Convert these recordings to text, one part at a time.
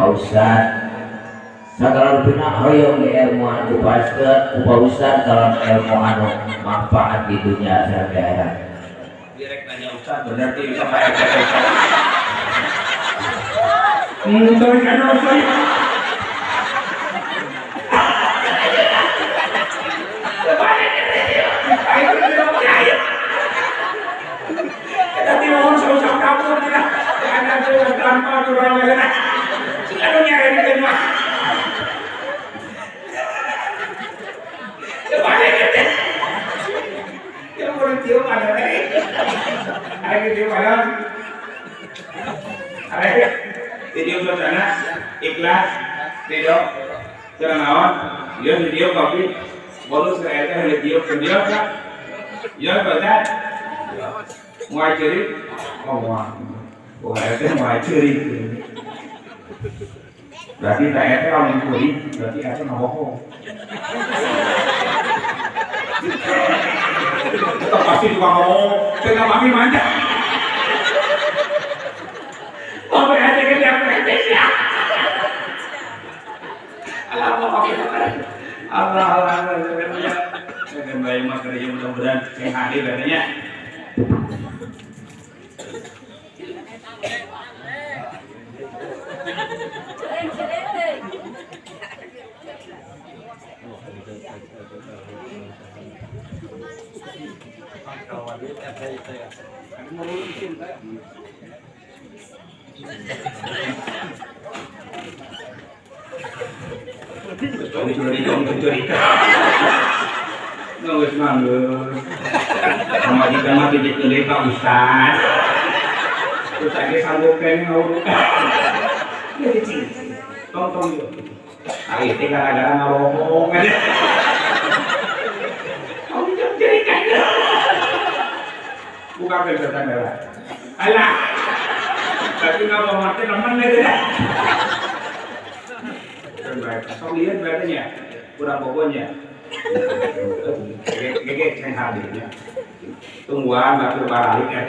Pak Ustad. Sagala rupina hoyong di ilmu anu dipaskeun ku Pak Ustad dalam ilmu anu manfaat di dunia sareng di akhirat. Direk nanya Ustaz, bener tuh bisa Pak RT. Kan Ustaz. Kita mohon sausap kapur tidak. Ada saya gampang urang lain. Sing anu nyari mah. Ya mau tiup ada teh. Ada tiup ada. Ada. Video suasana ikhlas, ridho, cara naon, dia video kopi, bonus ke RT ada tiup, dia kak, ya baca, mau ceri, oh wah, wah RT mau ceri, berarti tak RT kalau mencuri, berarti RT nggak bohong. Tetap pasti juga ngomong, saya nggak mami manja. Oh, berarti kan yang berarti ya. Allah Allah Allah Allah. Saya bayi mas kerja mudah-mudahan saya hadir katanya. Mencurigakan. Nggak manggus. Pamajikan mah titip deui Pak Ustaz. Terus lagi sanggup kene nguruk. Ya cicing. Tong tong yo. Ah itu gara-gara ngomong aja. Kamu jangan curiga. Buka kelihatan merah. Alah. Tapi nggak mau mati temen aja dah. Sok lihat berarti ya, kurang bobonya. Gege ceng hadirnya. Tungguan batur balik ya.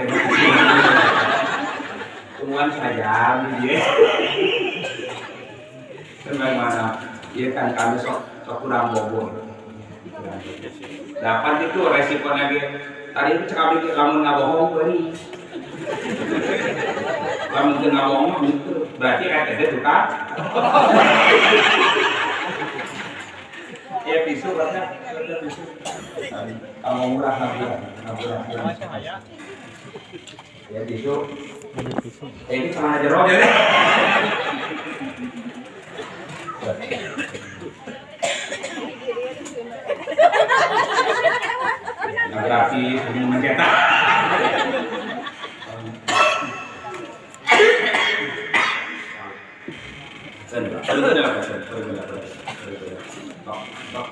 Tungguan saja dia. Bagaimana? Iya kan kami sok sok kurang bobol. Dapat itu resiko lagi. Tadi itu cakap dikit lamun nggak bohong beri. Lamun teu ngabohong mah gitu. Berarti RTD tukang. Ya tisu berarti tisu. Kamu murah murah murah. Ya tisu. Ini celana jero ya. Nah, gratis, ini mencetak.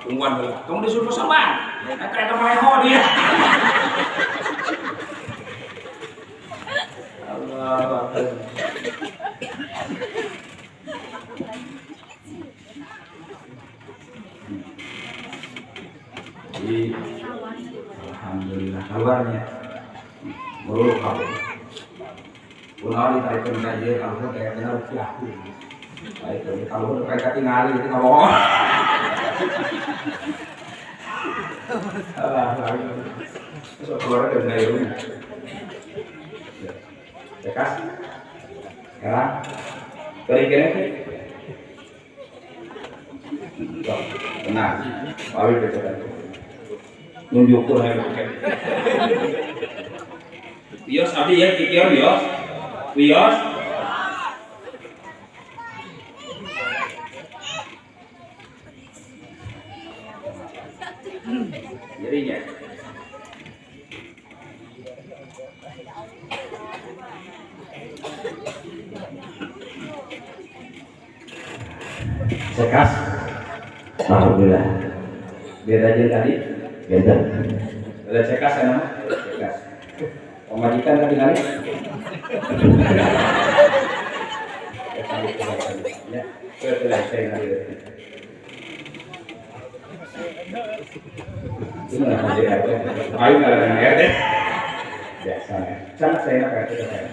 Tungguan heula. Tong disuruh soban. Eta eta maleho dia. Allah Akbar. Jadi alhamdulillah keluarnya. Mulu kabeh. Kunaon ditarikeun ka ieu kalau kayak bener rupiah. Baik, kalau udah kayak katingali itu nggak bohong. Alah, terus keluar dari dari Cekas, sekarang beri kene sih. Tenang, Wawi bicara. Nunjuk tuh ya. Bios abdi ya, kikir bios, bios. Jadinya Sekas. Alhamdulillah. Beda aja tadi. Beda. Beda cekas ya nama? Cekas. Pemajikan tadi kali. Ya, ini mana jadi RT? Ayo nggak ada RT. Biasa ya. Sangat saya nak RT saya.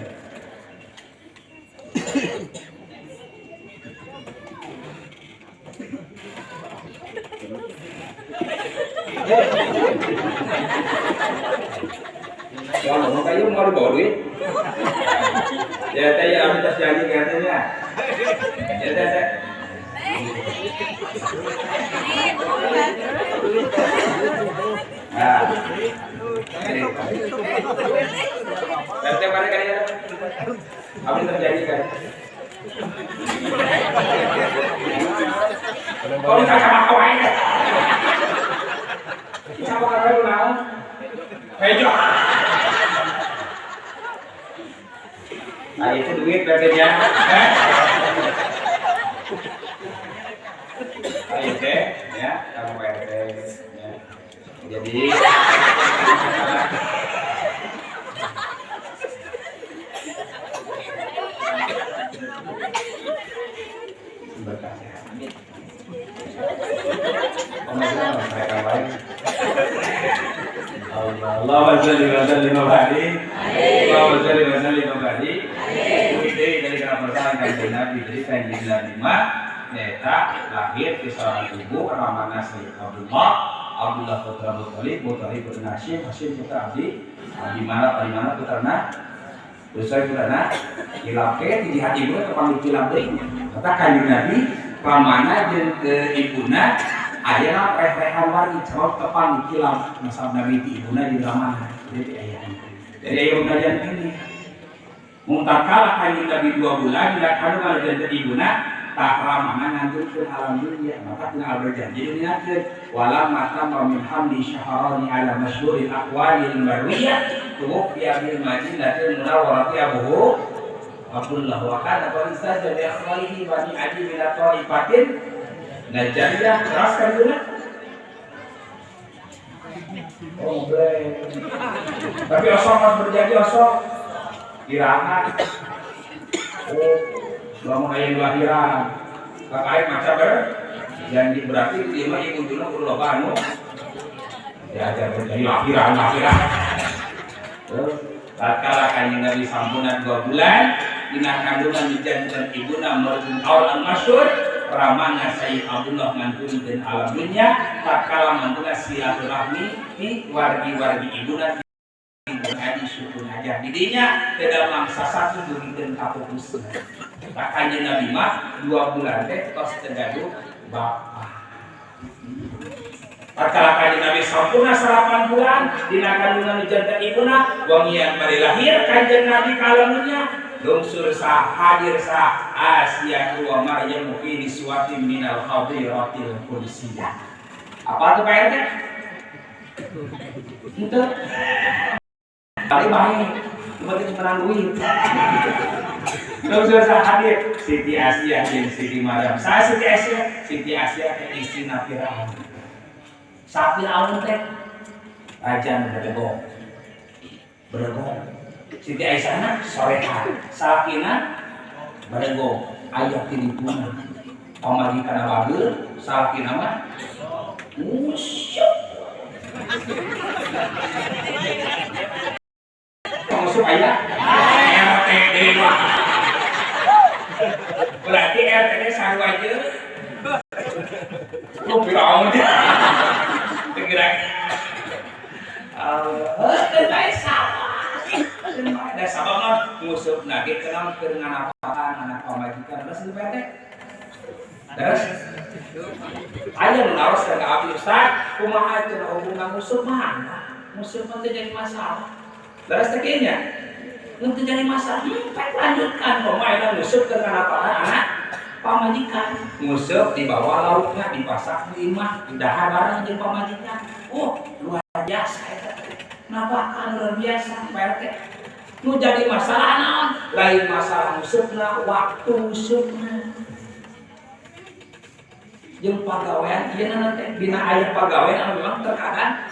Kalau mau kayu mau dibawa duit. Ya teh ya abdi tos janji katanya. Ya teh teh. Nah. RT mana kali ya? Abdi terjadi kan? Kalau kacamata wae. Kacamata wae naon? Hejo. Nah itu duit berarti ya. Nah itu ya, kamu RT ya. Jadi berkah sehat. Amin. Allahumma sholli wa sallim wa barik. Allahumma sholli wa sallim wa barik. Itu dari perasaan Kanjeng Nabi. Jadi Kanjeng Nabi mah nyaeta lahir di seorang ibu ramana Sayyid Abdullah, Abdullah putra Muthalib, Muthalib putra Hashim, Hashim putra Abdi, Abdi mana Abdi mana putrana Usai putrana Kilap ke di hati ibu tepang kilap deui. Kata Kanjeng Nabi pamana jeung ibuna aya reh-rehan wargi jawab tepang kilap nasab Nabi ti ibuna jeung ramana. Jadi aya. Jadi aya pengajian ini. Mungtakal Kanjeng Nabi 2 bulan dina kandungan janten ibuna tak ramana nganturkeun alam dunia maka tinggal berjanji duniakeun wala mata min hamli syahrani ala masyhuril aqwalil marwiyah tuwfiya bil madinatil munawwarati abuhu Abdullah wa kana qad istajaba bi akhwalihi bani adi min taifatin najariyah keras kan dulu. Oh boleh. Tapi osok harus berjanji osok iraha. Oh lamun aya nu lahiran kakak maca berjanji berarti ieu mah ibu dulu kudu loba anu diajar berjanji lahiran lahiran. Terus tatkala Kanjeng Nabi sampunan 2 bulan dina kandungan dijanjikan ibuna marhum aul al-masyhur ramana Sayyid Abdullah ngantunkeun alam dunya tatkala mantuna silaturahmi ti wargi-wargi ibuna adi suku ajar didinya tidak mangsa satu dugikeun ka pupusna. Kanjeng Nabi mah 2 bulan teh tos teu gaduh bapa. Tatkala Kanjeng Nabi sampurna 8 bulan dina kandungan janten ibuna wangian bari lahir Kanjeng Nabi ka alam dunya lungsur sa hadir sa Asia wa Maryam fi niswatin minal hadiratil qudsiyah. Apa tuh Pak RT? Henteu. Kali baik, berarti menang duit. Lungsur sa hadir Siti Asia jeung Siti Maryam. Sa Siti Asia, Siti Asia teh istrina Firaun. Sa Firaun teh raja beregong. Beregong. Siti Aisyah soleha, salakina beregong, aya tilipuna. Pamajikan bageur, salakina mah musyuk. Musuh aya RT dewa. Berarti RT nya sarua aja. Lu Firaun. Kira-kira. Allah, salah. Da sabab mah nguseup nage kenal keur nganapakan anak pamajikan terus itu PT. Terus aya nu naros ka abdi Ustaz, kumaha cenah hubungan nguseup mah? Nguseup mah teu jadi masalah. Terus teh kieu nya. Mun teu jadi masalah, pek lanjutkan kumaha eta nguseup keur nganapakan anak pamajikan. Nguseup di bawah laukna dipasak di imah, didahar bareng jeung pamajikan. Oh, luar biasa eta. Napakan luar biasa Pak RT. Nu jadi masalah naon? Lain masalah nguseup-na, waktu nguseup-na. Jeung pagawean ieu na teh dina aya pagawean anu memang terkadang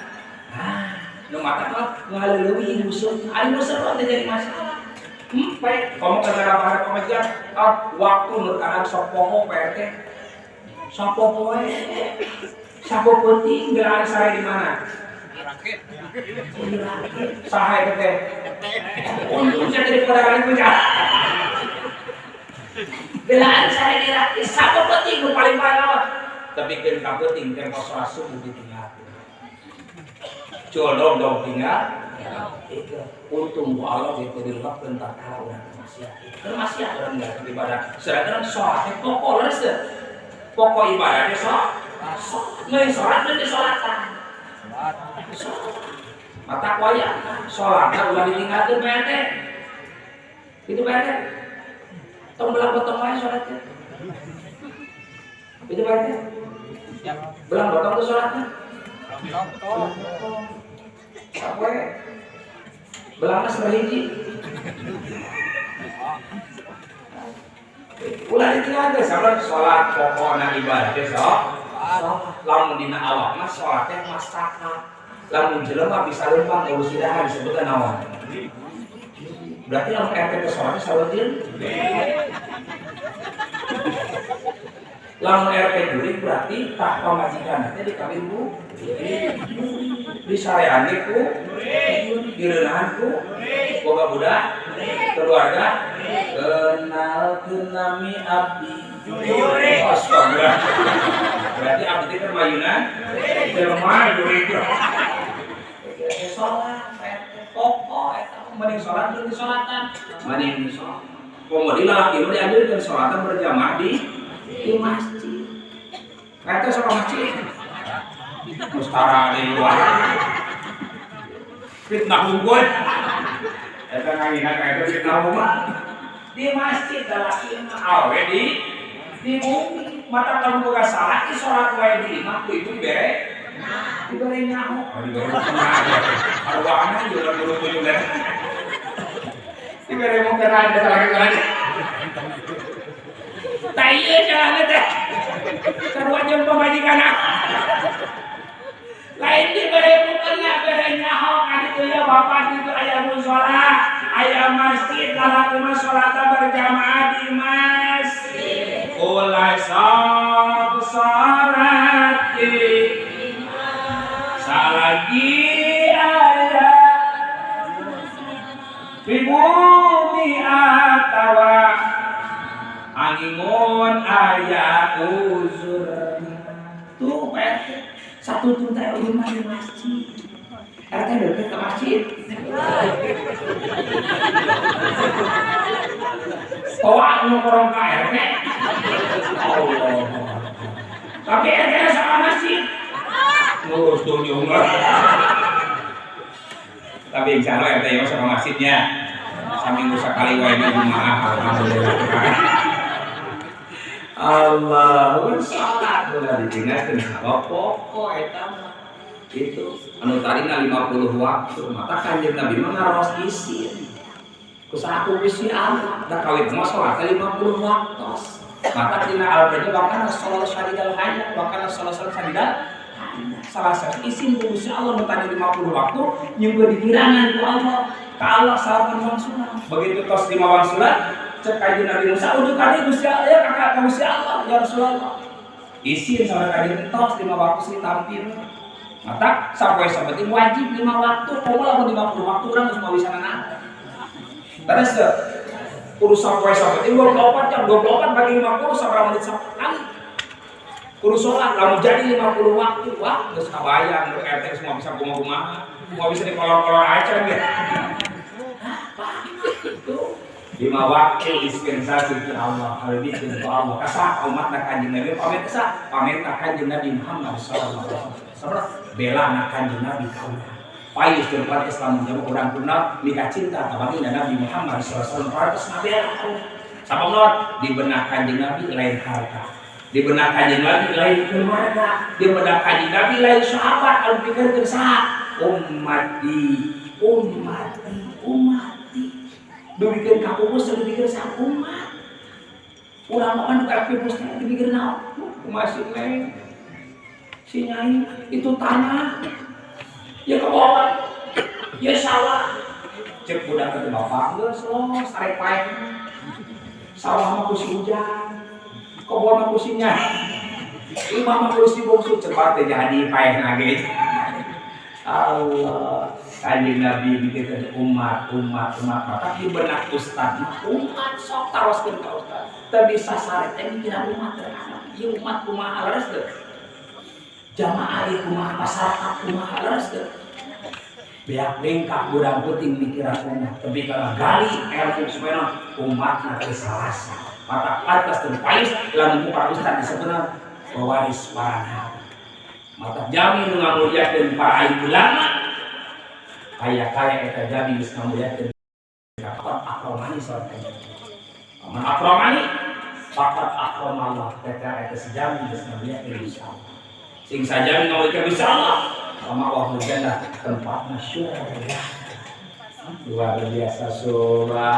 ah nu mata mah ngaleuwih nguseup. Ari nguseup mah teu jadi masalah. Empek komo ka ngarapahan pamajikan, ah waktu nu terkadang sok poho Pak RT. Sok poho sapo peuting geura sare di mana? Saha itu teh? Untung saya jadi pedagang punya. Belaan saya dirakit sapo penting nu paling parah. Tapi keun ka peuting tempo salat subuh ditinggalkeun. Cul dog tinggal. Itu untung ku Allah gitu dilengkapkeun tatkala urang maksiat. Keur maksiat urang ninggalkeun ibadah. Sedangkan sholat teh pokok leres teu? Pokok ibadah teh sholat. Ngeun sholat deui sholatan. Mata waya sholatna ulah ditinggalkeun Pak RT. Itu Pak RT. Tong belang potong wae sholat teh. Itu Pak RT. Belang potong tuh sholatnya. Sapoe. Belangna sabaraha hiji. Ulah ditinggalkeun sabab sholat pokokna ibadah teh sok. Lamun dina awak mah sholat teh mastaka. Lamun jelema bisa lempang urus idahan disebutna naon? Berarti lamun RT teh sholatnya sarua jeung lamun RT jurig berarti tah pamajikan teh dikawin ku disarean ku direunahan ku boga budak keluarga kenalkeun nami abdi jurig. Astagfirullah. Berarti abdi teh keur mayunan jelema jurig. Sholat pokok eta mending sholat jeung disolatan mending sholat. Komo di lalaki nu dianjurkeun sholatan berjamaah di masjid. Eta sok masjid. Mustara deui wae. Fitnah unggul. Eta ngangina ka eta fitnah unggul. Di masjid lalaki mah awe di bumi. Mata kamu boga salah sholat wae di imah ku ibu dibere. Dibere nyaho. Oh dibere nyaho. Arwahna juga buru-buru juga. Dibere mungkin ada salah lagi. Tah ieu jalana teh. Sarua jeung pamajikan. Lain dibere mukena bere nyaho ka ditu ya bapak ditu aya musala, aya masjid lalaki mah salat berjamaah di masjid. Ulah sok salat di salagi aya di bumi atawa angingun aya uzur. Tuh Pak RT satu tuntai rumah di masjid. RT deket ke masjid. Toa nongkrong ke RT. Allah. Tapi RT sama masjid. Ngurus dunia. Tapi insya Allah RT sama masjidnya. Saminggu sekali wae Jumaah. Alhamdulillah. Allah salat ulah ditinggalkeun pokok eta mah. Itu anu tadina 50 waktu mata Kanjeng Nabi mah ngaros isin. Ku saha Gusti Allah da kawin mah salat 50 waktu. Mata dina al-Qur'an bahkan salat syadidal hayya bahkan salat syadidal salah satu isin ku Gusti Allah nu tadi 50 waktu nyungkeun dikirangan ku Allah. Ka Allah salapan wangsulan. Begitu tos 5 wangsulan cek kanjeng Nabi Musa ujuk ka Gusti Allah ya kakak ka Gusti Allah ya Rasulullah. Isin sama kanjeng tos 5 waktu sih tampil. Mata sapoe sapenting wajib 5 waktu, komo lamun 50 waktu urang geus moal bisa nanaon. Terus kudu sapoe sapenting 24 jam, 24 bagi 50 sabaraha menit sakali. Kudu sholat lamun jadi 50 waktu, wah geus kabayang RT semua bisa kumaha-kumaha, moal bisa dikolor-kolor acan ge. Itu 5 waktu dispensasi ke Allah, dibikin ke Allah. Kasah umat na Kanjeng Nabi pamit kasah, pamit na Kanjeng Nabi Muhammad sallallahu alaihi wasallam. Bela na Kanjeng Nabi kaula. Payus jeung pantes lamun jamu urang kuna mika cinta ka baginda Nabi Muhammad sallallahu alaihi wasallam pantes ngabela kaula. Sabab naon? Di benak Kanjeng Nabi lain harta. Di benak Kanjeng Nabi lain keluarga, di benak Kanjeng Nabi lain sahabat anu pikirkeun saha? Ummati, ummati, ummati. Dugikeun ka pupus teu dipikir saha umat. Urang mah kan ka pupus teh dipikir naon? Kumaha si Neng? Si Nyai itu tanah. Ya kebon. Ya sawah. Cek budak teh bapak geus los arek paeh. Sawah mah ku si hujan. Kebon mah ku si Nyai. Imah mah ku si bungsu cepat teh jadi paeh ge. Allah. Kanjeng Nabi mikirkeun umat, umat, umat. Maka di benak ustad mah umat sok taroskeun ka ustad. Teu bisa sare teh mikiran umat terkadang. Ieu umat kumaha leres teu? Jamaah ieu kumaha, masyarakat kumaha leres teu? Beak bengkak urang penting mikiran umat, tapi kalau gali ilmu supaya umatna teu salasa. Mata pantas teu pais lamun para ustad disebutna pewaris para nabi. Mata jami nu ngamuliakeun para alim ulama, kaya-kaya eta jami geus ngamuliakeun faqad akramani saur kanjeng. Man akramani faqad akramallah, eta eta sejami geus ngamuliakeun Gusti Allah. Sing sajami ngamuliakeun Gusti Allah, sama Allah jannah, tempatnya surga. Luar biasa, subhanallah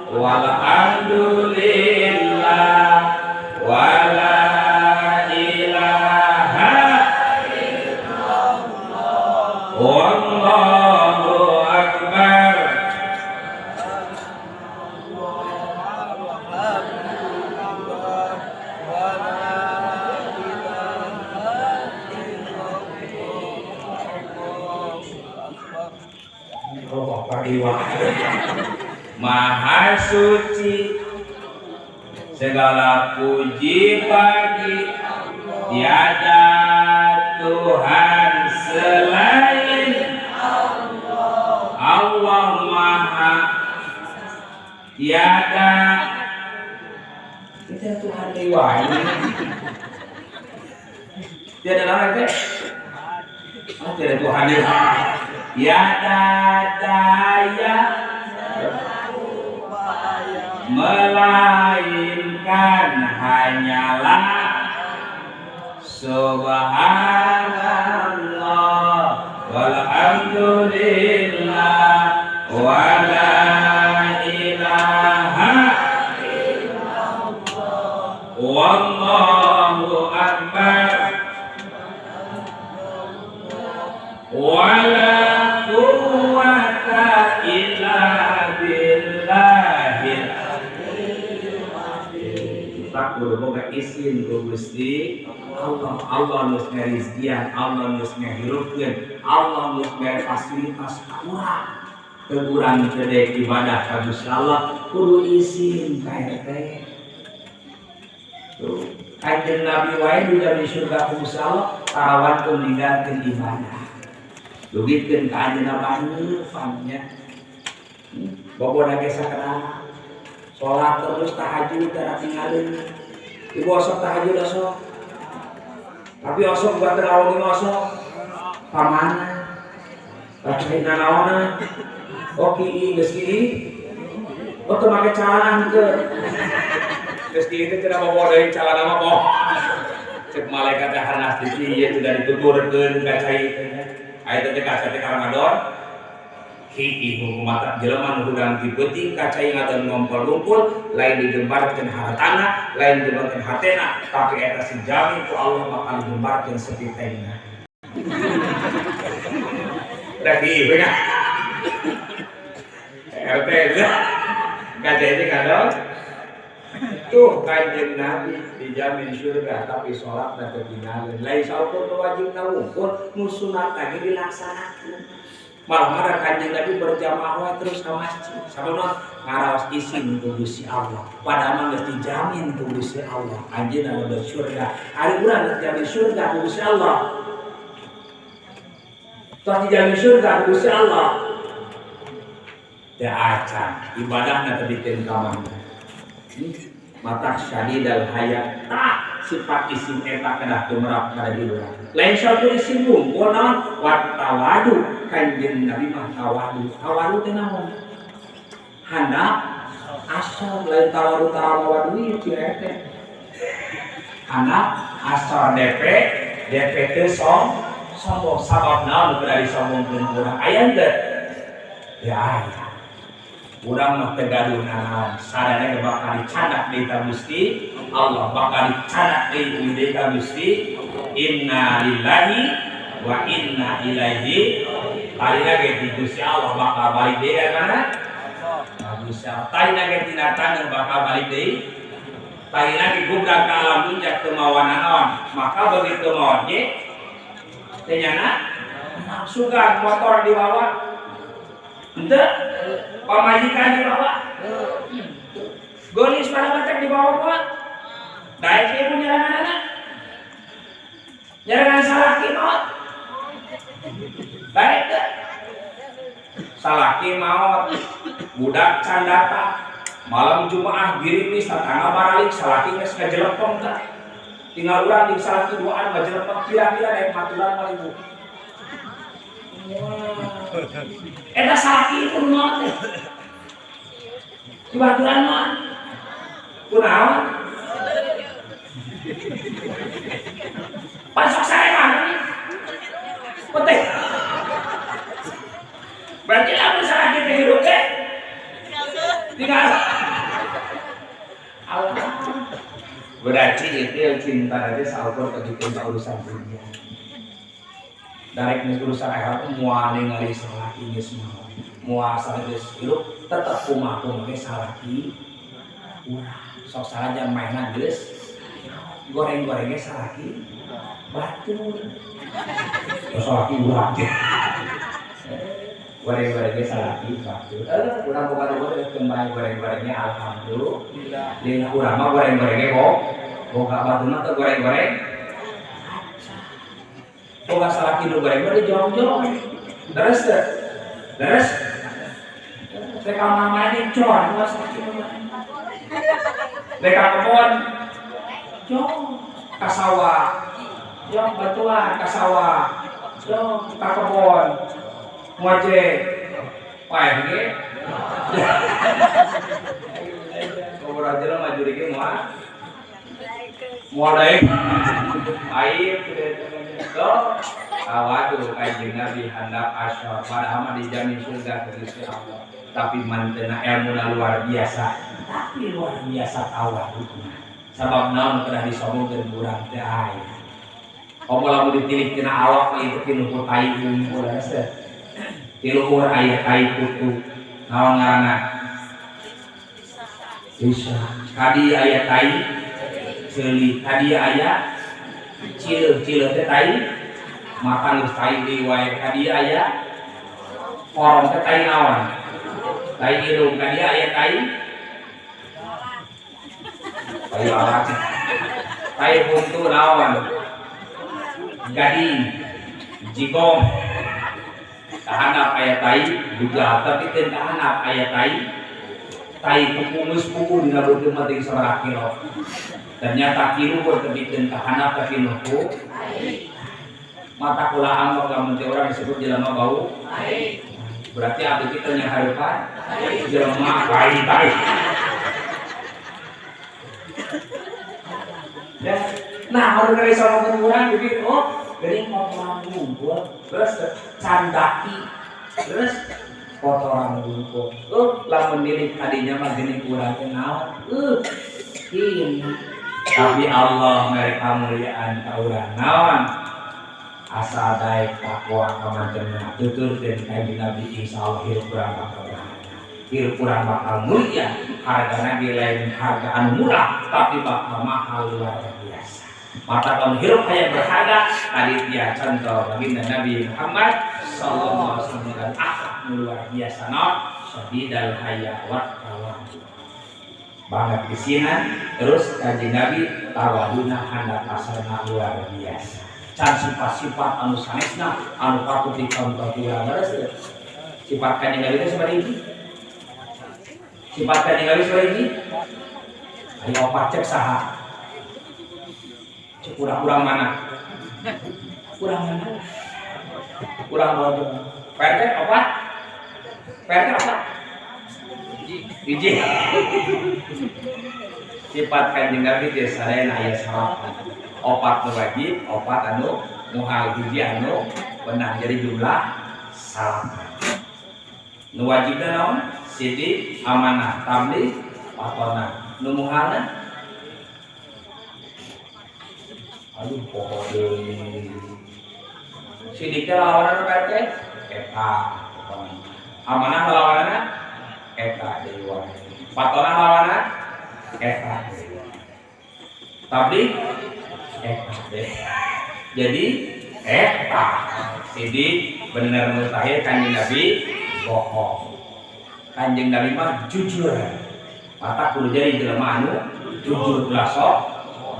walhamdulillah wala ilaha illallah wallahu akbar. Maha suci segala puji bagi tiada Tuhan selain Allah. Allah Maha tiada tidak Tuhan dewa ini. Tiada nama itu? Oh, tiada Tuhan dewa. Tiada daya melainkan hanyalah subhanallah walhamdulillah wala ilaha illallah wallahu akbar wala quwwata illa billahil. Kita kudu boga izin ku Gusti Allah. Allah geus ngarizkian, Allah geus ngahirupkeun, Allah geus mere fasilitas ka urang. Teu urang teu daek ibadah ka Gusti Allah, kudu izin ka RT. Tuh, Kanjeng Nabi wae dijamin surga ku Gusti Allah, tarawan ninggalkeun ibadah. Dugikeun ka anjeunna banget nya. Bobo ge sakedap. Salat terus tahajud tara tinggalin. Ibu osok tahajud osok. Tapi osok buat terawih osok. Pamana? Tapi nanaona? Oh kieu geus kieu. Oh teu make calana henteu. Geus kieu teh cenah bobo deui calana mah boh. Cek malaikat teh hanas di ieu tidak dituturkeun ka cai teh nya. Aya teh kaca teh Ramadan. Kieu mata jelema nu hudang ti peuting ka cai ngadon ngompol-ngumpul, lain digembarkeun hartana, lain digembarkeun hatena, tapi eta si jamin ku Allah bakal digembarkeun sepitengna. Udah kieu we RT kaca ini kadang tuh Kanjeng Nabi dijamin surga tapi sholat dan ketinggalan lain saukur wajib wungkul nu sunat lagi dilaksanakan malah marah Kanjeng Nabi berjamaah wae terus ke masjid sabab ngaraos isin ku Gusti Allah padahal mah geus dijamin ku Gusti Allah anjeunna lebet surga ari urang geus dijamin surga ku Gusti Allah toh dijamin surga ku Gusti Allah teu acan ibadahna teu dikeun ka mana. Mata syadidal haya tah sifat isim eta kedah tumerap kana diri urang. Lain saukur isim wungkul naon wat tawadu Kanjeng Nabi mah tawadu. Tawadu teh naon? Handap asor lain tawadu tarawa duit ci teh. Handap asor DP DP teh sombong sabab naon nu disombongkeun urang aya teu? Ya aya. Urang mah teu gaduh nanaon, sadaya ge bakal dicandak deui ka Gusti Allah, bakal dicandak deui ka Gusti. Inna lillahi wa inna ilaihi. Tadina ge di Gusti Allah bakal balik deui ka mana? Ka Gusti Allah. Tadina ge tina taneuh bakal balik deui. Tadina ge gubrak ka alam dunya teu mawa nanaon, maka begitu maot ge teh nyana sugan motor dibawa. Henteu pamajikan dibawa, geulis pada batek dibawa kuat, daek ibu nyerangan anak, nyerangan salaki maot, Baik teh. Salaki maot, budak can datang. Malam Jumaah girimis tatangga baralik salaki geus ngajelepeng tah. Tinggal urang di salaki duaan ngajelepeng kira-kira naik maturan mah ibu. Eta salaki itu maot teh. Di baturan mah. Kunaon? Pasok saya mah. Penting. Berarti lamun salaki teh hirup teh tinggal Allah. Berarti itu cinta nanti saukur kebikin urusan dunia. Darek geus urusan akhirat moal ningali salaki geus maot. Moal salaki geus hirup tetep kumaha kumaha salaki urang. Sok saja mainan geus goreng-gorengnya salaki batur. Salaki urang. Goreng-gorengnya salaki batur. Urang boga boga kembali goreng-gorengnya alhamdulillah. Lina urang mah goreng-gorengnya kok boga baturna teh goreng-goreng. Boga salaki nu goreng mah dijong-jong. Terus teh. Terus rek ka mana-mana ge jong boga salaki nu goreng. Rek ka kebon jong ka sawah. Jong batuan ka sawah. Jong ka kebon. Ngojek. Paeh ge. Ngobrol aja lah maju ge moal. Moal daek. Aib tuh. Waduh kanjeng Nabi handap asyar padahal mah dijamin surga ke Gusti Allah. Tapi mantena ilmuna luar biasa. Tapi luar biasa tawadukna. Sabab naon kedah disombongkeun urang teh aya. Komo lamun ditilih tina awak mah itu tiluhur tai unggul teh. Tiluhur aya tai kutu. Naon ngaranna? Bisa. Kadi aya tai ceuli, kadi aya cileuh, cileuh teh tai makan geus tai deui wae. Kadi aya korong teh tai naon? Tai irung. Kadi aya tai tai lalat. Tai huntu naon? Gading, jigong. Kahanap aya tai juga, tapi teu kahanap aya tai tai kuku geus puguh dina beuteung mah teuing sabaraha kilo. Ternyata kiluhur tapi teu kahanap tapi nuku mata kula ambek lamun teh urang disebut jelema bau. Berarti abdi kita nya hareupan jelema tai tai. Ya. Nah, orang dari sama urang jadi oh geuning kotoran ngumpul terus candaki terus kotoran ngumpul. Lamun milik tadinya mah geuning urang teh naon? Hina. Tapi Allah mere kamuliaan ka urang naon? Asal daek takwa ka mantenna tuturkeun ka Nabi insyaallah hirup urang bakal bahagia. Hirup urang bakal mulia, hargana ge lain harga anu murah tapi bakal mahal luar biasa. Mata kamu hirup hayang berharga tadi dia contoh baginda Nabi Muhammad sallallahu alaihi wasallam dan akhlak luar biasa naon sadidal haya wa tawadhu. Banget kesinan terus kanjeng Nabi tawaduna handap asarna luar biasa. Can sifat-sifat anu sanesna anu patut dicontoh urang terus sifat kanjeng Nabi teh sabaraha hiji? Sifat kanjeng Nabi sabaraha hiji? Ayo opat cek saha? Cek kurang-kurang mana? Kurang mana? Kurang bodoh. PRT opat? PRT opat? Hiji. Sifat kanjeng Nabi teh sadayana aya salapan. Opat nu wajib, opat anu muhal, hiji anu wenang, jadi jumlah salapan. Nu wajibna naon? Sidik, amanah, tabligh, patona. Nu muhalna? Aduh, poho deui. Sidik teh lawanana PRT? Eta. Amanah lawanana? Eta deui wae. Patona lawanana? Eta deui. Tabligh? Eta deui. Jadi eta sidik bener mustahil kanjeng Nabi bohong. Kanjeng Nabi mah jujur. Mata kudu jadi jelema anu jujur ulah sok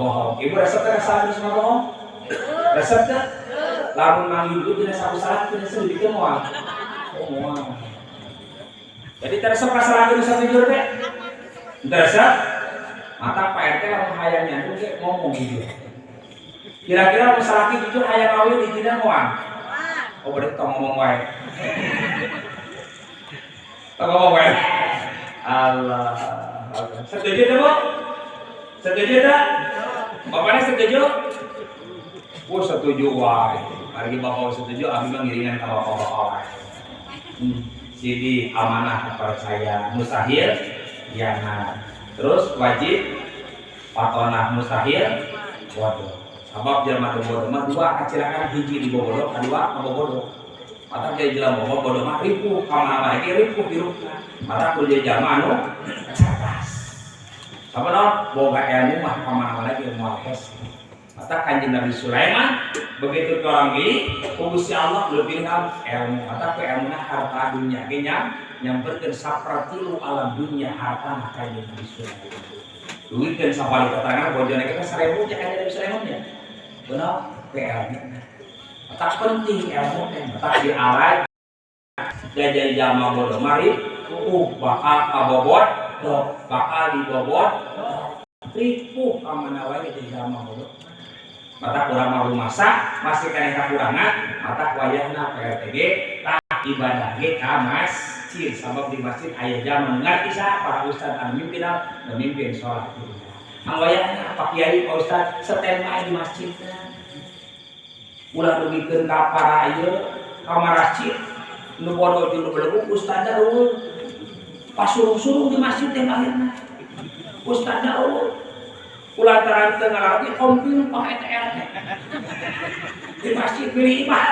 bohong. Ibu resep teh resep terus bohong? Resep teh? Lamun manggih duit dina saku salaki tina seuri dikeun moal? Oh, moal. Jadi teu resep ka salaki nu jujur teh. Teu resep. Maka Pak RT lamun hayang nyandung ge ngomong jujur. Kira-kira lamun salaki jujur hayang kawin diizinan moal? Oh, berarti tong ngomong wae. Tong ngomong wae. Allah. Setuju tuh, Bu? Setuju tak? Bapaknya setuju? Oh, setuju wae. Mari bapak setuju, abdi mah ngiringan ka bapak-bapak wae. Sidi amanah percaya mustahil ya nah. Terus wajib patonah mustahil bodoh. Sabab jelema teu bodoh mah dua kacilakan, hiji di bobodoh, kadua ngabobodoh. Mata jadi jelema bodoh mah ripuh ka mana-mana ge ripuh hirupna. Mata kudu jadi jalma anu cerdas. Sabab naon? Boga ilmu mah ka mana-mana ge moal hese. Mata Kanjeng Nabi Sulaiman begitu toranggi ku Gusti Allah lebih ilmu. Mata ku ilmuna harta dunya ge nyamperkeun sapertilu alam dunia harta mah Kanjeng Nabi Sulaiman. Duitkeun sapali keterangan bojone kita 1000 cek Kanjeng Nabi Sulaiman nya. Benar ku ilmu. Mata penting ilmu teh, mata dialai jadi jalma bodoh mari bakal kabobot, bakal dibobot, ripuh ka mana wae jadi jalma bodoh. Mata kurang mau masak masih kena kekurangan mata wayahna PRTG tah ibadah ge ka masjid, sabab di masjid aya jalma ngarti saha para ustad anu mimpin memimpin sholat. Ang wayahna Pak Kiai, Pak Ustad standby di masjid, ulah dugikeun ka para ieu ka masjid nu bodoh jeung nu belegug, ustadna euweuh, pasurung-surung di masjid teh akhirna ustadna euweuh. Kulantaran teu ngalarti kompil Pak RT di masjid pilih imah.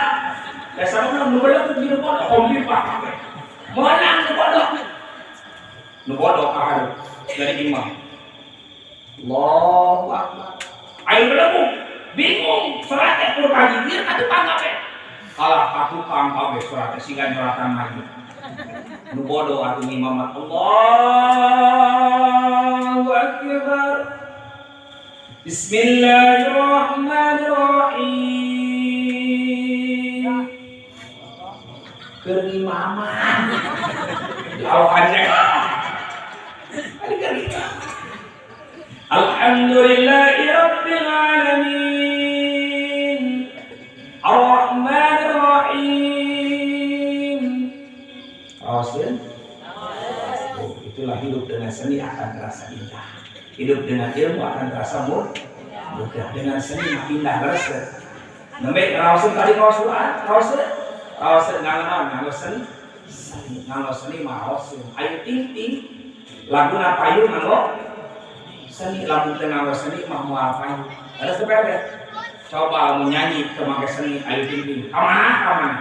Dasar mah nu belegug jeung nu bodoh kompil Pak meunang nu bodoh. Nu bodoh ka jadi imam. Allahu Akbar. Ayo belegug bingung salat teh kudu kagigir ka tukang kabeh. Kalah ka tukang kabeh salat teh siga nyolatan mayit. Nu bodoh atuh ngimamat. Allahu Akbar. Bismillahirrahmanirrahim. Keur ngimaman. Diawakan ari keur ngimaman. Alhamdulillahi rabbil alamin. Ar-Rahmanir Rahim. Rawasin? Oh, itulah hidup dengan seni akan terasa indah. Hidup dengan ilmu akan terasa mudah. Dengan seni mah indah resep. Nembe rawasin tadi ngaos Quran, rawasin. Rawasin nganggo naon? Nganggo seni. Seni, nganggo seni mah rawasin. Ayu ting ting laguna payu nganggo seni, lamun teu nganggo seni mah moal payu. Ada sepede. Coba lamun nyanyi teu make seni ayu ting ting. Ka mana? Ka mana?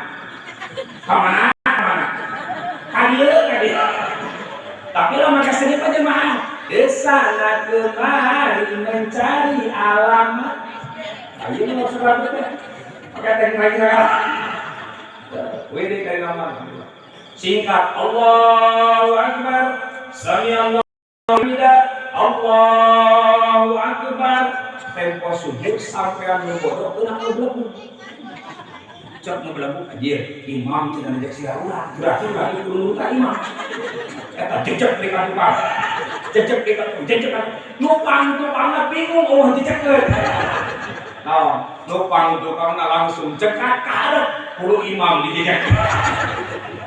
Ka mana? Ka mana? Ka dieu, ka dieu. Tapi lamun make seni mah jemaah. Ke sana kemari mencari alamat. Ayo mau surat teh. Pakai teknik lagi sekarang. Wih, dari nama. Singkat Allahu Akbar. Sami Allahu Allahu Akbar. Tempo sujud sampai anu bodoh kena ngebelegu. Cek ngebelegu anjir, imam cenah ngejek sia ulah. Berarti berarti kudu ka imam. Eta jejek di ka tukang. Jejek di ka jejek. Nupang tukangna bingung oh jejekkeun. Naon, nupang tukangna langsung cekat ka hareup kudu imam dijejek.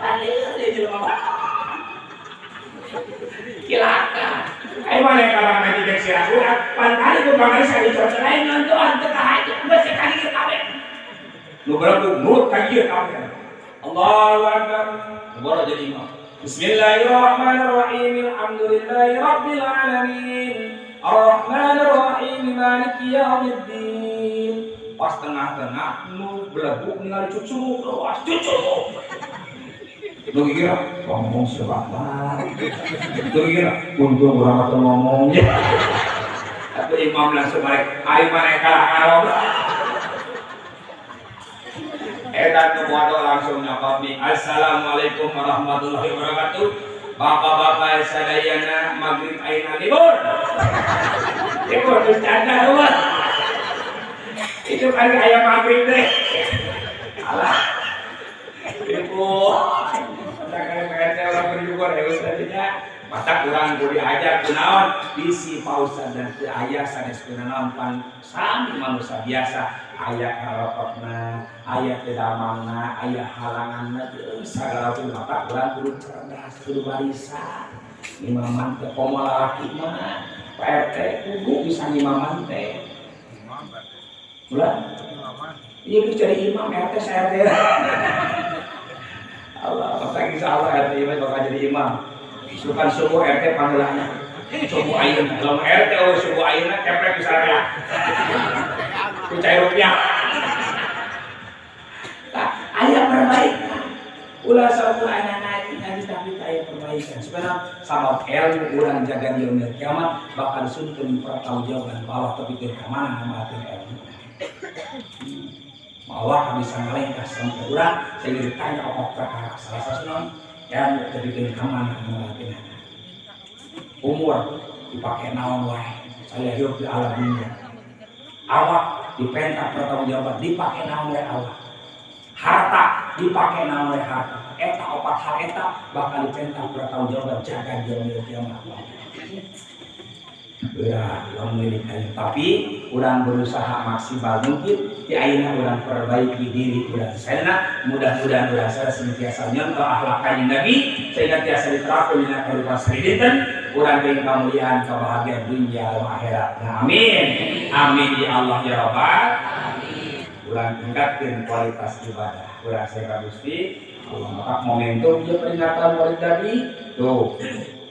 Aleuh dia jelema mah. Cilaka. Ayo mana kalau ngajejek sia ulah, pan kali tukangna saya lain nonton teu kahaja, geus ka dieu kabeh. Nu berlaku nurut ka ieu kabeh. Allahu Akbar. Baru jadi imam. Bismillahirrahmanirrahim. Alhamdulillahi rabbil alamin. Arrahmanirrahim. Maliki yaumiddin. Pas tengah-tengah nu beleguk ningali cucuruk, awas cucuruk. Nu kira ngomong siapa? Nu kira untung urang mah teu ngomong. Tapi imam langsung balik, ayo mana kalah kalau. Eta nu bodoh langsung nyokot nih. Assalamualaikum warahmatullahi wabarakatuh. Bapak-bapak sadayana maghrib ayeuna libur. Libur bercanda eueuh. Itu kan aya maghrib teh. Alah. Ibu. Kata PRT orang bersyukur ya Ustaznya. Mata kurang kudu diajar kunaon bisi Pak Ustaz dan teu aya sanes kunaon, pan sami manusia biasa, aya karepotna, aya teu damangna, aya halanganna, teu sagala teu. Mata urang kudu cerdas, kudu barisan ngimaman teh. Komo lalaki mah, Pak RT, kudu bisa ngimaman teh. Ulah. Iya, bisa jadi imam RT, saya RT. Allah, masa insya Allah RT imam bakal jadi imam. Sukan subuh RT panggilannya. Subuh ayeuna. Lamun RT oh subuh ayeuna keprek bisa ya. Ku cai rupiah. Tah, aya perbaikan. Ulah saukur aya ngaji ngaji tapi aya perbaikan. Sebenarnya sabab ilmu urang jaga yaumil kiamat bakal disunkeun pertanggungjawaban Allah, tapi teu ka mana ngamalkeun ilmu. Allah bisa ngalengkah sampai urang sehingga ditanya apa perkara, salah satu naon ilmu, tapi ka mana ngamalkeun. Umur dipakai naon wae saya hidup di alam dunia. Awak dipenta pertanggungjawaban, dipakai naon wae awak. Harta dipakai naon wae harta. Eta opat hal eta bakal dipenta pertanggungjawaban jaga yaumil kiamat. Berat lamun milik aing, tapi urang berusaha maksimal mungkin di ayeuna urang perbaiki diri urang sadayana. Mudah-mudahan urang sadaya senantiasa nyontoh akhlak Kanjeng Nabi sehingga tiasa diterapkan dina kehidupan sadinten urang teh, kemuliaan kebahagiaan dunia dan akhirat. Nah, amin amin ya Allah ya Rabbal. Urang tingkatkeun kualitas ibadah urang saya Gusti Allah. Maka momentum dia peringatan Maulid Nabi tuh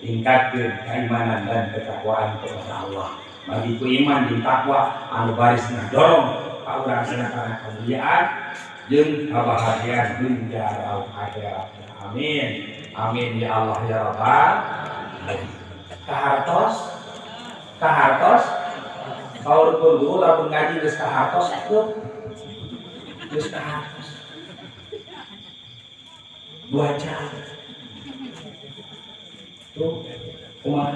tingkatkan keimanan dan ketakwaan kepada Allah. Bagi ku iman dan takwa anu baris ngadorong ka urang sadaya kana kemuliaan jeung kebahagiaan dunia dan akhirat. Amin. Amin ya Allah ya Rabbal. Kahartos, kahartos, saur pun guru lamun ngaji geus kahartos teu geus kahartos. 2 jam. Tuh, kumaha?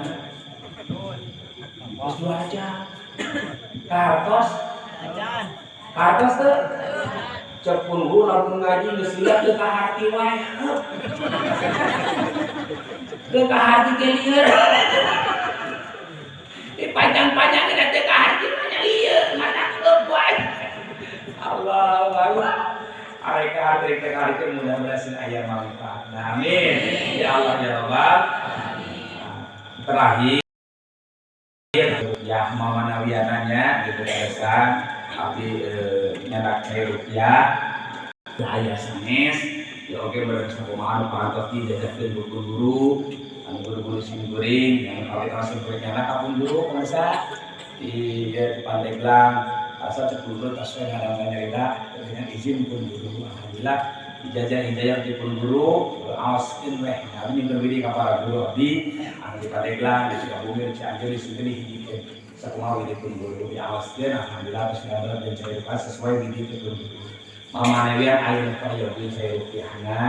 Geus 2 jam. Kahartos? Kahartos teu? Cek pun guru lamun ngaji geus lihat teu kaharti wae. Teu kaharti ge lieur. Dipanjang-panjangin teu kaharti mah nya lieur, mata keuk wae. Allah Allah. Arek kaharti teh kaharti, mudah-mudahan sing aya manfaat. Nah, amin. Ya Allah ya Rabbal. Terakhir ya, mama nawiananya gitu biasa tapi nyanak cai rupiah aya sanes ya. Oke, berarti sakumaha parantos dijajakeun ku guru anu guru-guru sim kuring yang kawit sim kuring nyanak ka pun guru pemirsa di ya, di Pandeglang asal cek guru tas we ngadang nyarita dengan izin pun guru. Alhamdulillah ijazah ijazah di pun guru aoskeun weh. Abdi nyungkeun widi ka para guru abdi anu di Pandeglang, di Sukabumi, di Cianjur, di sini dihijikeun sakumaha widi pun guru diaoskeun. Alhamdulillah terus ngambil dan cai rupiah sesuai widi pun guru. Mama Newian aya nu peryogi cai rupiahna,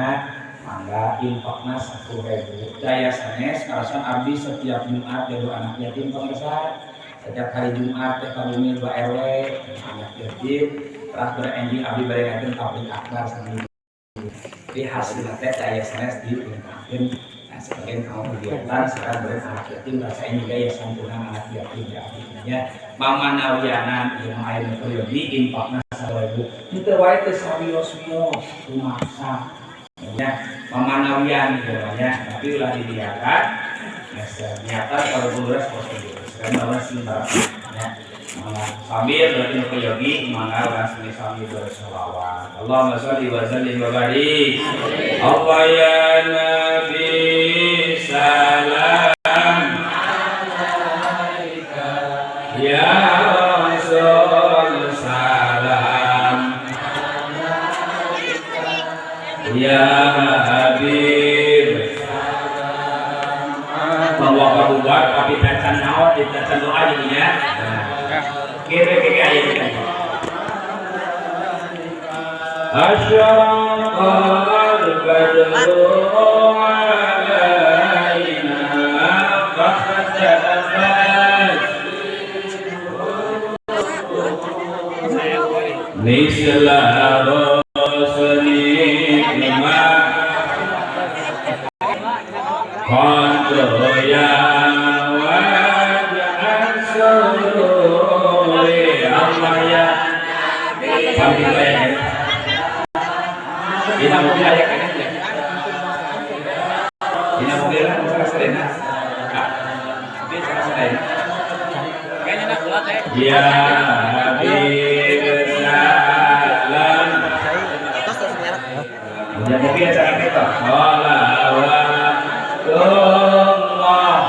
mangga infakna 10.000 daya sanes. Karasan abdi setiap Jumat gaduh anak yatim pemirsa. Setiap hari Jumat teh ka bumi 2 RW anak yatim, terus berenjing abdi bade ngakeun tabligh akbar sambil di hasilna teh daya sanes diinfakkeun. Nah, sebagian kamu kegiatan sekarang beri anak yatim, rasa ini gaya santunan anak yatim ya artinya. Mama Nawianan ieu mah aya nu peryogi infakna 1000, henteu wae teu sawios-wios kumaksa ya Mama Nawian gitu namanya, tapi ulah dibiarkan niatan kalau beres pos sekarang bawa sing ya. Mangga sambil berarti nu yogi, mangga urang sami sami bersolawat. Allahumma sholli wa sallim wa barik. Allah ya Nabi salam alaika ya Rasul salam ya Habib. Bahwa kabubar tapi tacan naon di tacan doa jadinya. Kira kira aya kita. أشرق البدر علينا فاختفت مثل رسل. Pamit aya. Dina mobil aya keneh ya. Dina mobil lah salah sadayana. Ah. Mobil salah sadayana. Ya Habib salam. Ya mobil cara kita. Sholawatullah.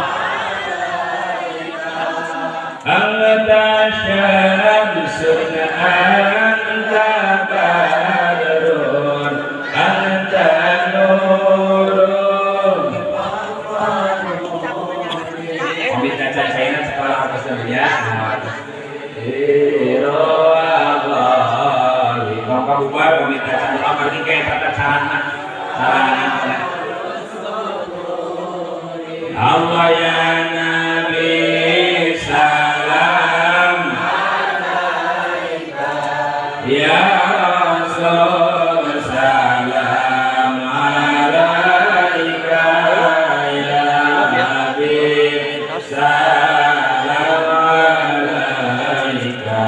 Anta syamsun, anta badrun, anta nurun. Mobil kaca China sekolah apa sebenarnya? Maka bubar mobil kaca doa pergi kayak tata sarana sarana. Allah ya Nabi salam, ya Rasul salam alaika, ya Habib salam alaika,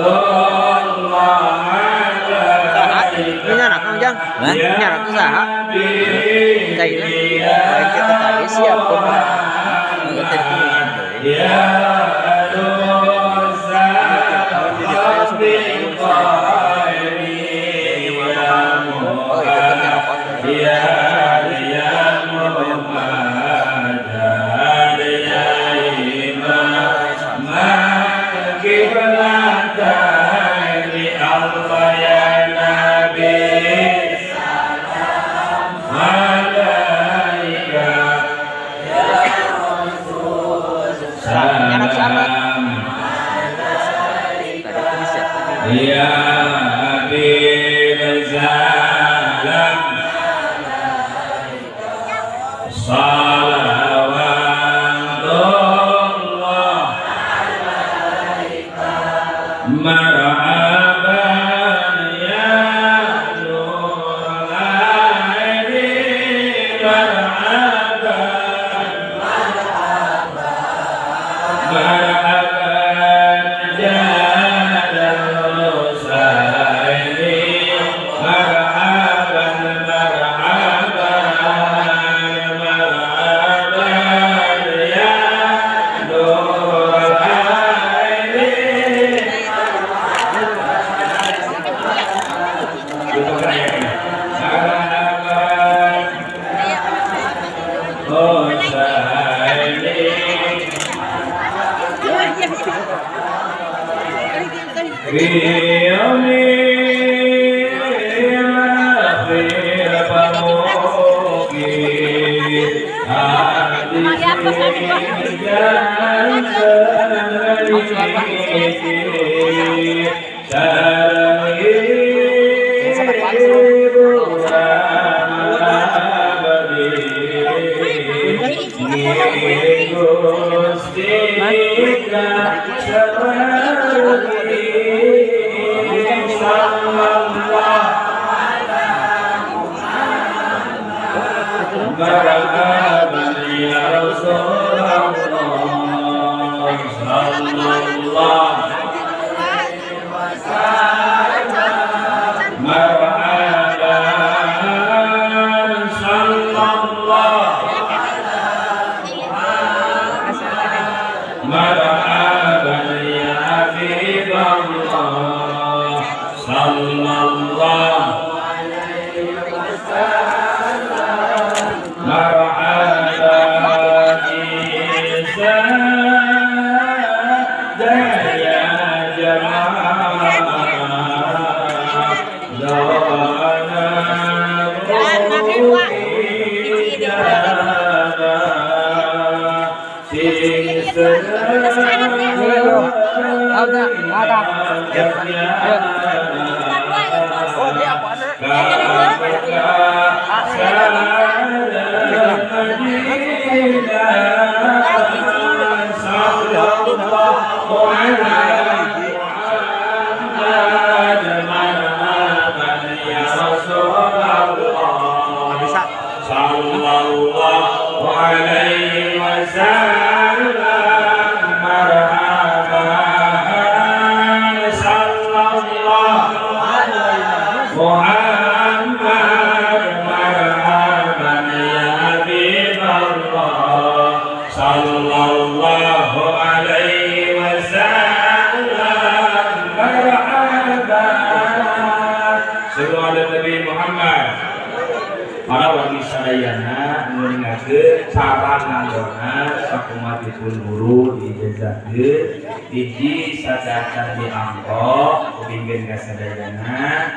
salawatullah alaika. Ini anak Kang Jang. Ya Ini anak tuh saha? Habib, Caina. ya Lain kita tadi siap kumaha. Enggak tadi deui. Ya dosa Oh, itu kan ngerokok. Ya ya Muhammad ya Imam Kiblatani Allah ya Nabi alaika Nyarak sama. salam. Tadi tuh disiapkan. Ya Habib salam, salawatullah, marhaban ya nur aini, marhaban, marhaban jadal Husaini, marhaban, marhaban, marhaban ya nur aini. Marhaban Husaini. في يوم الأخير فموقي مرحبا يا رسول الله صلى الله، مرحبا صلى الله، مرحبا يا حبيب الله صلى الله، مرحبا سادة يا جماعة دعانا إجابة sing. Ada, ada. Oh, dia apa anak? Bisa. Sallallahu alaihi wasallam, marhaban. Sallallahu alaihi wasallam. Marhaban. Sallu ala Nabi Muhammad. Para wargi sadayana, nguningakeun cara nganggona sakumaha dipun guru diijazahkeun. Hiji, sadacan diangkok kupingkeun ka sadayana,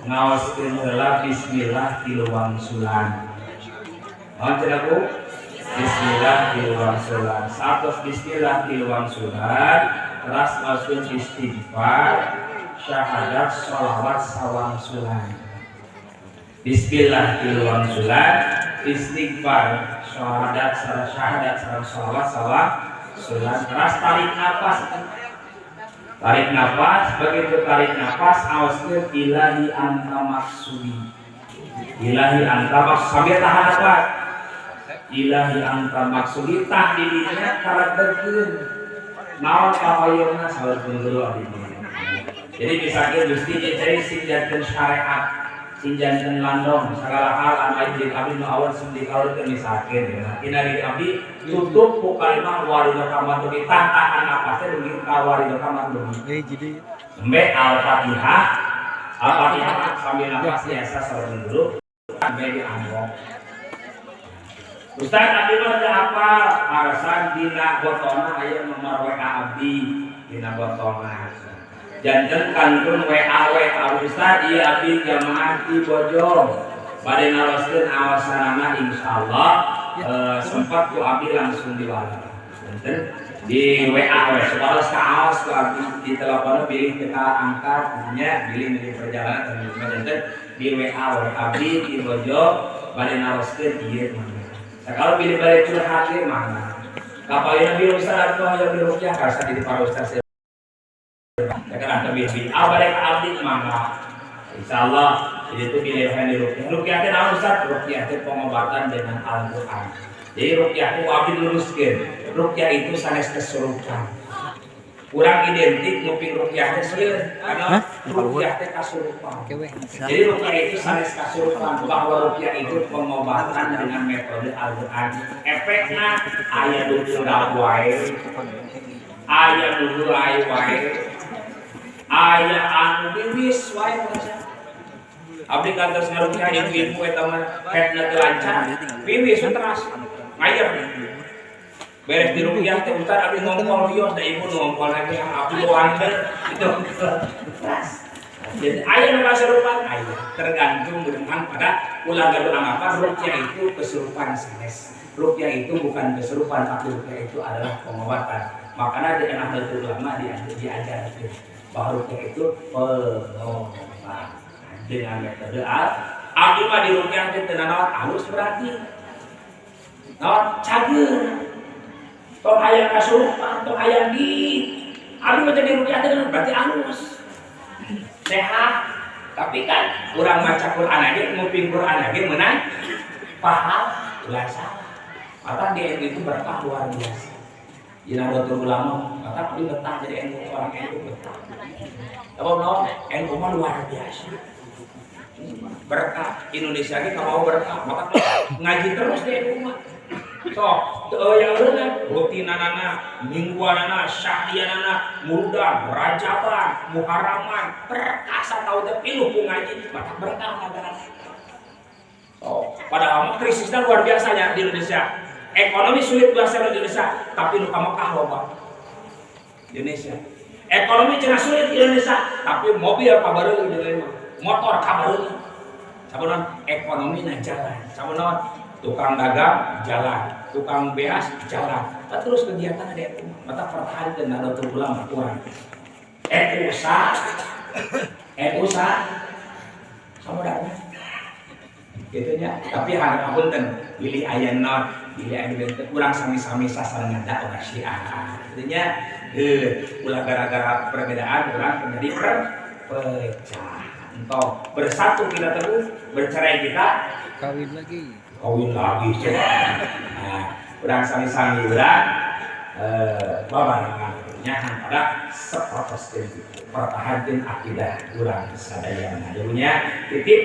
ngaoskeun heula bismillah tilu wangsulan. Naon cenah ku? Bismillah tilu wangsulan. Satos bismillah tilu wangsulan, teras ngaoskeun istighfar, syahadat, sholawat sawangsulan. Bismillah tilu wangsulan, istighfar, syahadat, sareng syahadat sareng sholawat sawangsulan. Teras tarik nafas, tarik nafas. Begitu tarik nafas, aoskeun ilahi anta maksudi, ilahi anta maksudi, sambil tahan nafas, ilahi anta maksudi. Tah, di dinya karadegkeun naon kahoyongna, saur pun guru abdi. Jadi misalkan, Gusti, cai sing janten syariat, sing janten landong segala hal anu aya di abdi nu awal sing dikaulkeun, misalkan ya. Tina diri abdi tutup ku kalimah waridho kaman dugi. Tah, tahan napasnya dugi ka waridho kaman dugi. Eh, jadi Embe Al-Fatihah, Al-Fatihah sambil nafas biasa, saur guru embe diambil. Ustaz, abdi mah teu apal, alasan dina botolna aya nomor WA abdi dina botolna. Janten kantun WA WA, Ustaz, ieu abdi jamaah di Bojong. Bade naroskeun awasanana, insyaallah sempat ku abdi langsung diwala. Janten di WA we supados kaos ku abdi di telepon, bilih teu angkat nya, bilih di perjalanan. Janten di WA we, abdi di Bojong bade naroskeun ieu mah. Kalau pilih balik curhat ge mana? Kapayun bi ustaz atuh hayang diruqyah karsa di para ustaz. Ya kan atau bi ah balik ka abdi mangga. Insyaallah jadi itu pilih yang diruqyah. Ruqyah teh naon, Ustaz? Ruqyah teh pengobatan dengan Al-Qur'an. Jadi ruqyah ku abdi luruskeun. Ruqyah itu sanes kesurupan. Kurang identik nguping ruqyah teh sieun karena ruqyah teh kasurupan. Jadi ruqyah itu sanes kasurupan, bahwa ruqyah itu pengobatan dengan metode Al-Qur'an. Efekna aya nu tunggal wae, aya nu heulai wae, aya anu wiwis wae maksudna. Abdi kantos ngaruqyah ibu-ibu eta mah headna teu lancar, wiwis we teras ngayer. Beres di ruqyah teh, Ustaz, abdi ngongkol wios da ibu nu ngongkol lagi abdi wander itu teras. Jadi aya nu kasurupan aya, tergantung dengan pada ulah gaduh anggapan ruqyah itu kesurupan. Sanes. Ruqyah itu bukan kesurupan, tapi ruqyah itu adalah pengobatan. Makanya di Nahdlatul Ulama diajarkan bahwa ruqyah itu pengobatan dengan metode al. Abdi mah di ruqyah teh teu nanaon, alus berarti. Naon cager. Tong hayang kasurupan, tong hayang di. Abdi mah jadi ruqyah teh berarti alus. Sehat. Tapi kan urang maca Quran aja, nguping Quran aja menang pahala, ulah salah. Maka di NU itu berkah luar biasa. Di Nahdlatul Ulama, maka abdi betah jadi NU, orang NU betah. Apa no? NU mah luar biasa. Berkah Indonesia ini kalau berkah, maka ngaji terus di NU mah. Sok, teu aya eureunna, rutinanana, mingguanana, syahrianana, muludan, rajaban, muharraman, berkah sataun teh piluh ku ngaji, maka berkah negara. Oh, padahal mah krisisnya luar biasanya di Indonesia. Ekonomi sulit biasa di Indonesia, tapi nu ka Mekah loba. Di Indonesia. Ekonomi cenah sulit di Indonesia, tapi mobil kabareuli di Indonesia. Motor kabareuli. Sabenerna ekonomi na jalan. Sabenerna tukang dagang jalan, tukang beas jalan. Nah, terus kegiatan ada itu. Mata pertahankan Nahdlatul Ulama kurang. NU sah, NU sah, samudana. Gitu nya. Tapi harap apunten, pilih aya non, pilih aya benten, urang sami-sami sasarengan dakwah syiah. Gitu nya, ulah gara-gara perbedaan urang terjadi perpecahan. Entah bersatu kita teguh, bercerai kita kawin lagi. Kawin lagi. Nah, urang sami-sami urang babarengan nya pada seprotos gitu. Pertahankan akidah urang sadayana. Jadinya titip.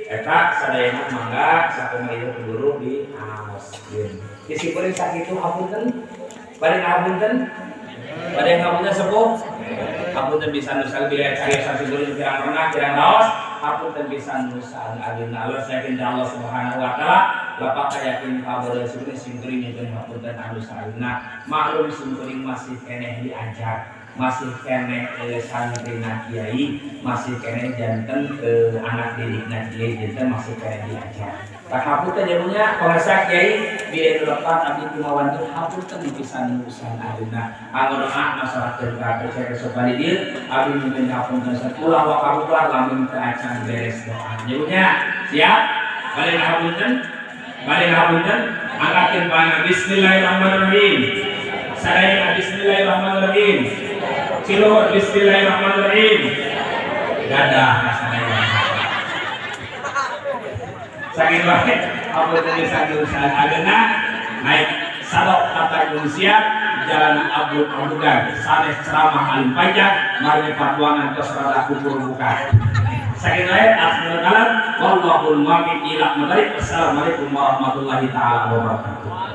Eta sadayana mangga sakumaha ieu guru diaoskeun. Disipurin sakitu hapunten. Bade ngapunten? Bade ngapunten sepuh? Hapunten bisa nu salbih cari sasigurin kirang renah kirang raos. Hapunten bisa nu ageuna Allah yakin ka Allah Subhanahu wa taala. Lapak yakin ka bade sigurin simkuring nyuhunkeun hapunten anu saeuna. Maklum simkuring masih keneh diajar. Masih keneh santrina kiai, masih keneh janten anak didikna kiai janten masih keneh diajar. Tak hapunten jamunya pemirsa kiai bilih nu lepat abdi kumawan teu hapunten pisan urusan ageuna. Anggo doa masyarakat ka percaya sopan di dieu abdi nyuhunkeun hapunten satulah wa karupa lamun teu acan beres doa. Jamunya siap? Bade hapunten? Bade hapunten? Angkatkeun pangan bismillahirrahmanirrahim. Sadaya bismillahirrahmanirrahim. Ciluhur bismillahirrahmanirrahim. Dadah sadaya. Saking wae ampun bisa urusan ageuna naik sadok kata Indonesia jalan abdul abugan sanes ceramah alim panjang mari patuangan tos rada kumpul buka. Saking wae asmul kalam wallahul muwaffiq ila aqwamit thoriq. Wassalamualaikum warahmatullahi taala wabarakatuh.